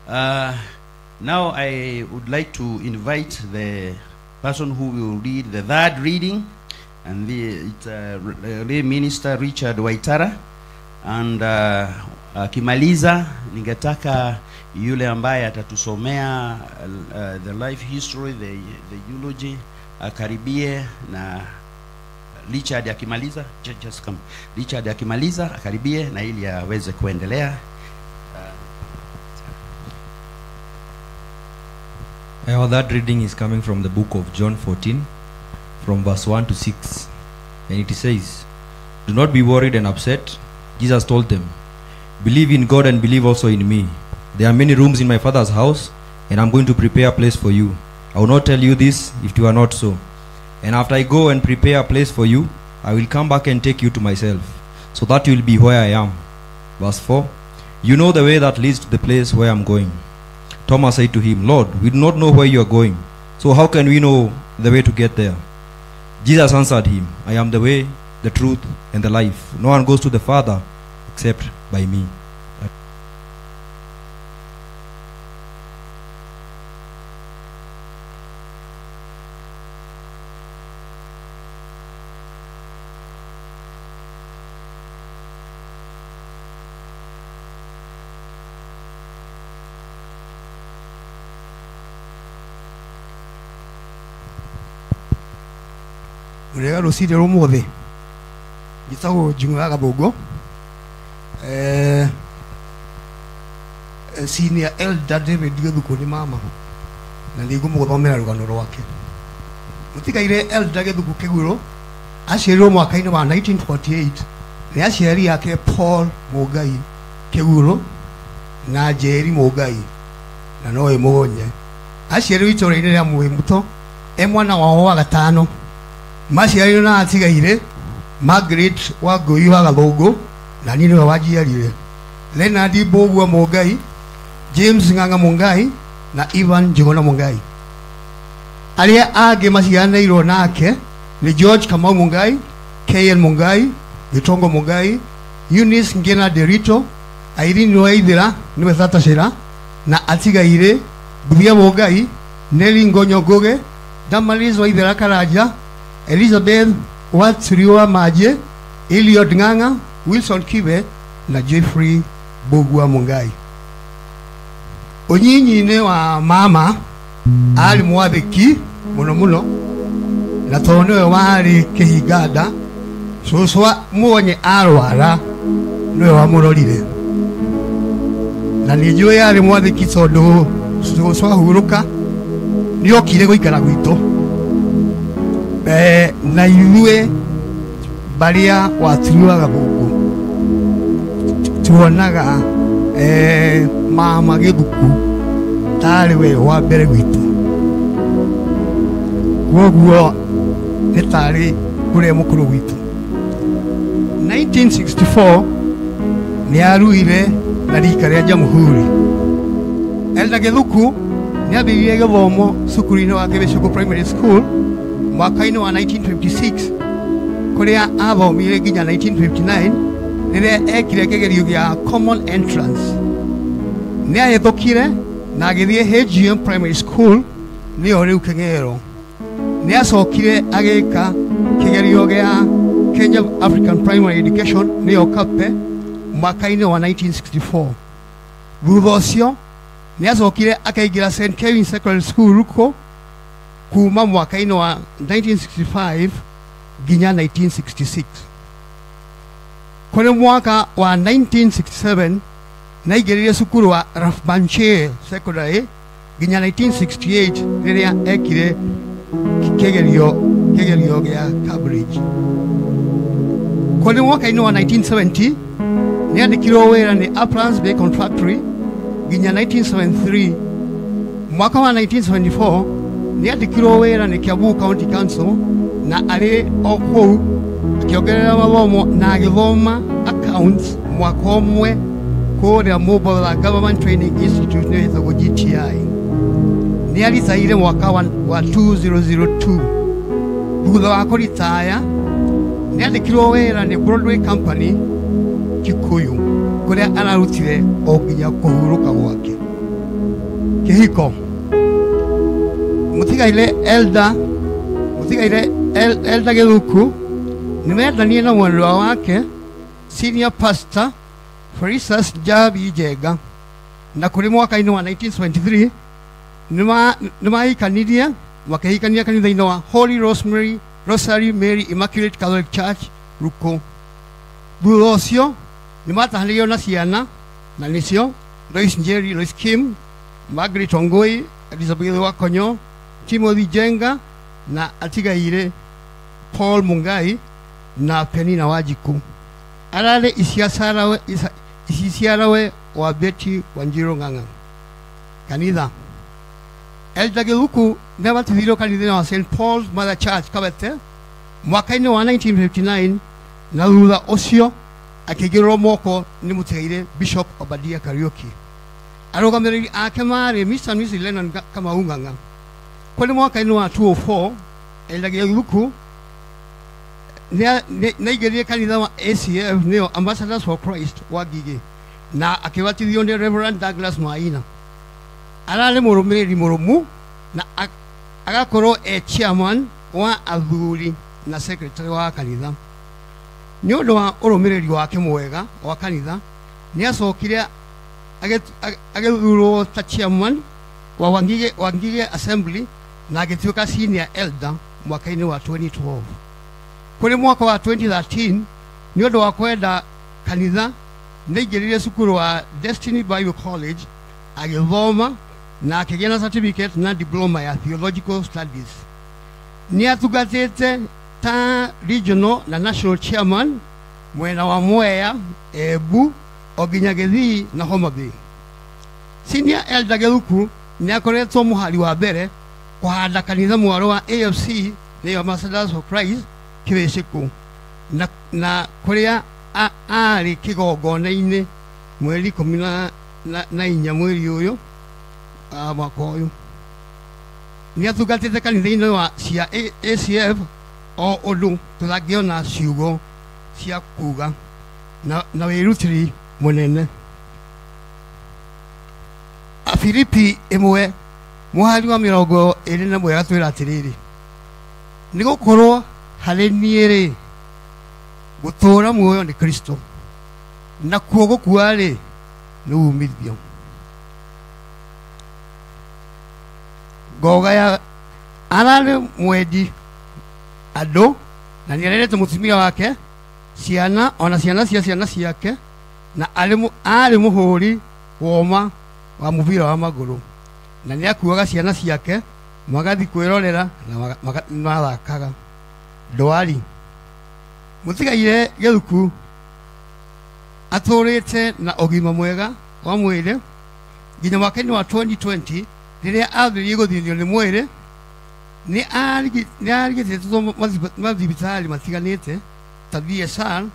Now I would like to invite the person who will read the third reading, and it's lay minister Richard Waitara. And akimaliza ningetaka yule ambaye atatusomea the life history, the eulogy, akaribie. Na Richard akimaliza, just come. Richard akimaliza akaribie na ili aweze kuendelea. Our third reading is coming from the book of John 14, from verse 1 to 6. And it says, "Do not be worried and upset," Jesus told them. "Believe in God and believe also in me. There are many rooms in my Father's house, and I'm going to prepare a place for you. I will not tell you this if you are not so. And after I go and prepare a place for you, I will come back and take you to myself, so that you will be where I am." Verse 4, "You know the way that leads to the place where I'm going." Thomas said to him, "Lord, we do not know where you are going, so how can we know the way to get there?" Jesus answered him, "I am the way, the truth, and the life. No one goes to the Father except by me." Rwega rũcinĩ rũmũthĩ njĩtagwo Njung'o wa Gathũngũ, senior elder David Gĩthukũ nĩ mama, na nĩ ngũmũthomera rũgano rwake. Mũtigaire elder Gĩthukũ Kĩgurũ aciarirwo mwaka-inĩ wa 1948 nĩ aciari ake Paul Mũngai Kĩgurũ na Njeri Mũngai, na nowe Mũgonye. Aciarirwo itũũra-inĩ rĩa Mũĩmũto e mwana wao wa gatano. Maciarirwo na atigaire Margaret wa Ngũi wa Gathũngũ, na niĩ nĩwe wanjiarire, Leonard Mbũgua Mũngai, James Ng'ang'a Mũngai na Ivan Njuguna Mũngai. Arĩa angĩ maciaranĩirwo nake nĩ George Kamau Mũngai, KL Mũngai, Gĩtongo Mũngai, Eunice Ngina Derito, Irene Waithera nĩwe Tata na atigaire Mbuthia Mũngai, Nelly Ngonyo Ngũgĩ, Damaris Waithera Karanja, Elizabeth Waturiwa Maje, Eliud Ng'ang'a, Wilson Kibe na Jeffrey Mbũgua Mũngai. Ũnyinyi-inĩ wa mama arĩ mwathĩki mũno mũno, na tondũ nĩwe warĩ kĩhinganda, cũcũ Mũgonye arwara nĩwe wamũrorire. Na nĩ njũĩ arĩ mwathĩki tondũ cũcũ ahurũka nĩokire gũikara gwitũ. Na ithuĩ barĩa Waturiwa Gathũngũ tuonaga mama Gĩthuku tarĩ we wa mbere gwitũ, kwoguo nĩ tarĩ kũrĩa mũkũrũ gwitũ. 1964 nĩ aruire na rika rĩa Jamhuri. Elder Gĩthuku nĩ ambĩrĩirie gĩthomo cukuru-inĩ wa Kĩbĩcũkũ Primary School mwaka-inĩ wa 1956, kũrĩa athomire nginya 1959 rĩrĩa ekire kĩgerio gĩa Common Entrance. Nĩ ahĩtũkire na agĩthiĩ HGM Primary School, nĩyo rĩu Kĩng'ero. Nĩ acokire agĩka kĩgerio gĩa Kenya African Primary Education, nĩyo KAPE, mwaka-inĩ wa 1964. Thutha ũcio nĩ acokire akaingĩra St. Kevin Secondary School Ruko kuma mwaka-inĩ wa 1965 nginya 1966. Kũrĩ mwaka wa 1967 naingĩrire cukuru wa Rafmanche Secondary nginya 1968 rĩrĩa ekire kĩgerio gĩa Cambridge. Kũrĩ mwaka-inĩ wa 1970 nĩ andĩkirwo wĩra nĩ Uplands Bacon Factory nginya 1973. Mwaka wa 1974 nĩ andĩkirwo wĩra nĩ Kiambu County Council, na arĩ o kũu akĩongerera mathomo na agĩthoma accounts mwaka ũmwe kũrĩa Mombatha Government Training Institute nĩyo ĩtagwo GTI. Nĩ aritaire mwaka wa 2002. Thutha wa kũritaya nĩ andĩkirwo wĩra nĩ Broadway Company Kikuyu, kũrĩa ararutire o nginya kũhurũka gwake. Kihiko. Mutigaire Elder, Mutigaire Elder Githuku nĩmendanie na mwendwa wake Senior Pastor Felicitas Njambi Njenga, na kũrĩ mwaka-inĩ wa 1973 nĩmahikanirie makĩhikania kanitha-inĩ wa Holy Rosemary Rosary Mary Immaculate Catholic Church Ruku. Thutha ũcio nĩmatahanĩirio na ciana na nĩcio Lois Njeri, Lois Kim, Margaret Ongoi, Elizabeth Wakonyo, Timothy Njenga na atigaire Paul Mungai na Penina Wanjiku. Ararĩ iciarawe wa Betty Wanjiru Ng'ang'a. Kanitha Elder Githuku nĩabatithirio kanitha-inĩ wa St Paul's Mother Church Kabete mwaka-inĩ wa 1959, na thutha ũcio akĩigĩrĩrwo moko nĩ mũtigaire Bishop Obadia Kariuki. Arũgamĩrĩri ake marĩ Mr. and Mrs. Lennon Kamau Ng'ang'a. Kũrĩ mwaka-inĩ wa 2004 Elder Githuku nĩaingĩrire kanitha wa ACF nĩyo Ambassadors for Christ wa Ngigĩ na akĩbatithio nĩ Reverend Douglas Maina. Ararĩ mũrũmĩrĩri mũrũmu na agakorwo e chairman wa athuri na secretary wa kanitha. Nĩ ũndũ wa ũrũmĩrĩri wake mwega wa kanitha nĩacokire agĩthurwo ta chairman wa Wangige Assembly na agĩtuĩka senior elder mwaka-inĩ wa 2012. Kũrĩ mwaka wa 2013 nĩ ũndũ wa kwenda kanitha nĩaingĩrire cukuru wa Destiny Bible College agĩthoma na akĩgĩa na certificate na diploma ya theological studies. Nĩatungatĩte ta regional na national chairman mwena wa Mwea, Embu, o nginya Gĩthii na Homa Bay. Senior Elder Githuku nĩakoretwo mũhari wa mbere kũhanda kanitha mwerũ wa AFC nĩyo Ambassadors for Christ Kĩrĩcĩkũ na kũrĩa arĩ kĩgongona-inĩ mweri 14 mweri ũyũ mwaka ũyũ. Nĩatungatĩte kanitha-inĩ wa cia ACF o ũndũ tũtangĩona ciugo cia kuga na wĩrutĩri mũnene. Afilipi 1 mũhari wa 21 gatwĩra atĩrĩrĩ, nĩgũkorwo harĩ niĩ-rĩ gũtũũra muoyo nĩ Kristo nakuo gũkua-rĩ nĩ uumithio. Ngoga ya ararĩ mwendi andũ na nĩarerete mũtumia wake ciana ona ciana cia ciana ciake na arĩ mũhũri woma wa mũbira wa magũrũ na nĩakuaga ciana ciake magathi kwĩrorera na mathakaga. Ndwari mũtigaire Githuku atũrĩte na ũgima mwega wa mwĩrĩ nginya mwaka-inĩ wa 2020 rĩrĩa ambĩrĩirie gũthĩnio nĩ mwĩrĩ. Nĩarigitĩtwo mathibitarĩ matiganĩte ta BSR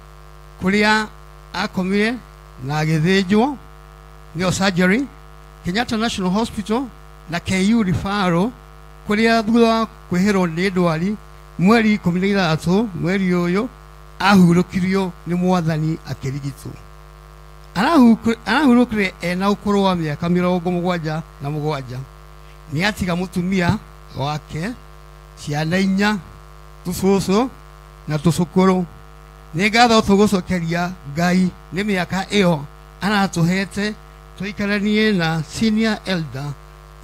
kũrĩa akomire na agĩthĩnjwo nĩyo surgery, Kenyatta National Hospital na KU Referral kũrĩa thutha wa kwĩhĩrwo nĩ ndwari mweri 16 mweri ũyũ ahurũkirio nĩ mwathani akĩrigitwo. Arahurũkire ena ũkũrũ wa mĩaka 77. Nĩatiga mũtumia wake, ciana 4, tũcũcũ na tũcũkũrũ. Nĩ ngatho tũgũcokeria Ngai nĩ mĩaka ĩyo aratũhete tũikaranie na Senior Elder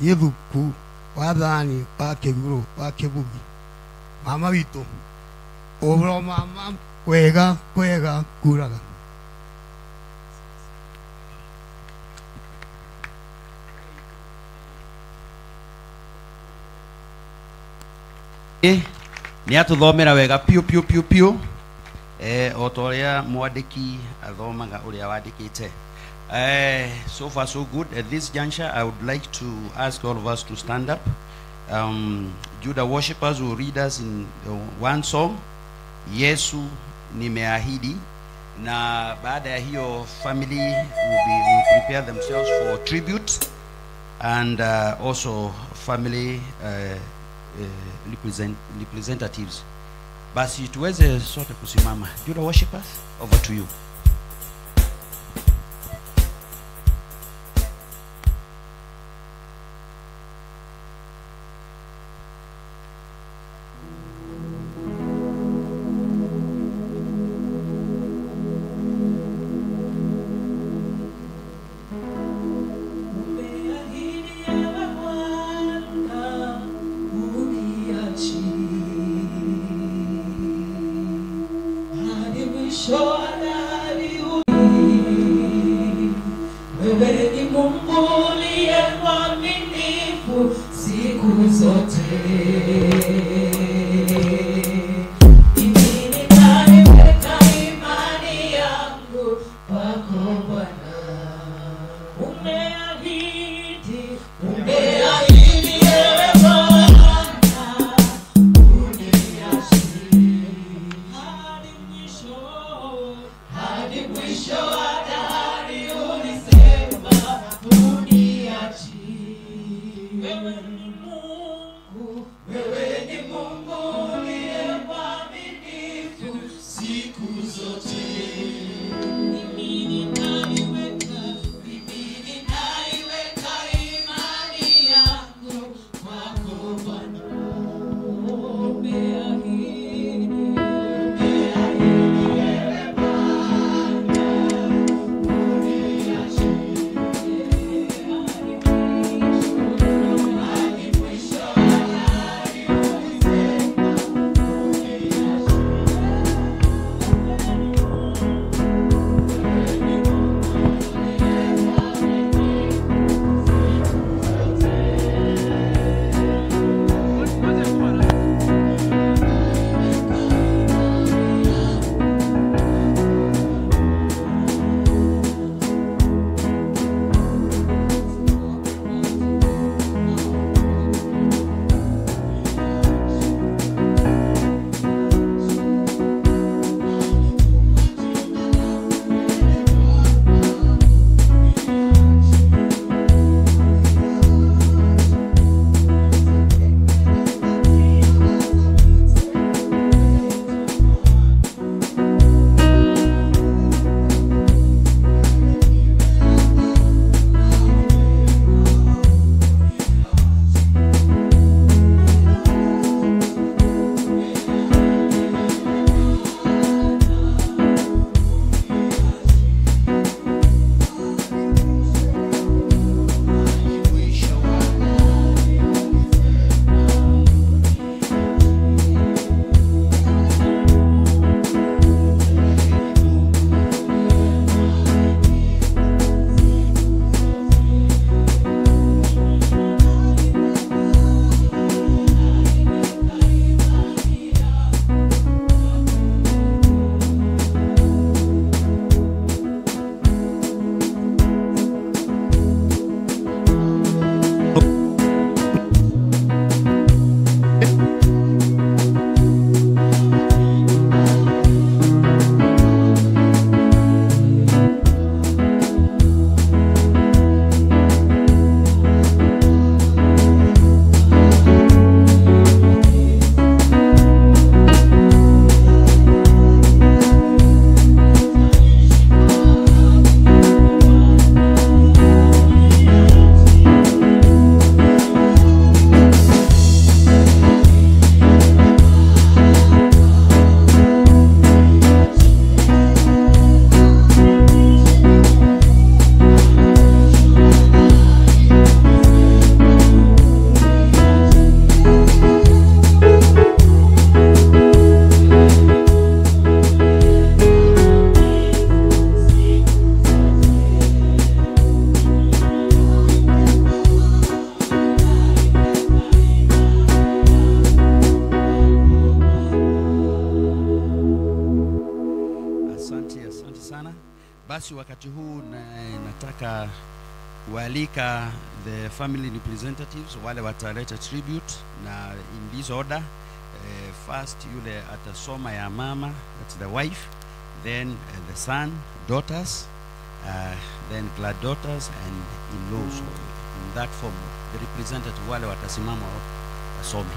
Githuku wa Thani wa Kĩgurũ wa Kĩbugi. Mama witũ ũro mama kwega kwega kuraga. Nĩ atũthomera wega piũ piũ piũ piũ o ta ũrĩa mwandĩki athomaga ũrĩa wandĩkĩte. So far so good. At this juncture I would like to ask all of us to stand up. Judah worshippers will read us in one song, Yesu Nimeahidi, na baada ya hiyo family will prepare themselves for tribute and also family representatives. Basi tuweze sote kusimama. Judah worshippers, over to you. mwisho wa dahari. Wewe ni Mungu uliye mwaminifu siku zote. Mimi nitaiweka imani yangu kwako Bwana. Umeahidi, umeahidi ewe Bwana, uniachi hadi mwisho, hadi mwisho wa dahari. Ulisema uniachi. Wewe ni Mungu, wewe ni Mungu uliye mwaminifu siku zote. Mimi nitaiweka, mimi nitaiweka imani yangu kwako Bwana. Umeahidi, umeahidi ewe Bwana, uniachi hadi mwisho wa dahari. Ulisema uniachi. Asante, asante sana. Basi wakati huu nataka kualika the family representatives wale wataleta tribute, na in this order, first yule atasoma ya mama, that's the wife, then the son, daughters, then granddaughters and in-laws. In that form, the representative wale watasimama wasome.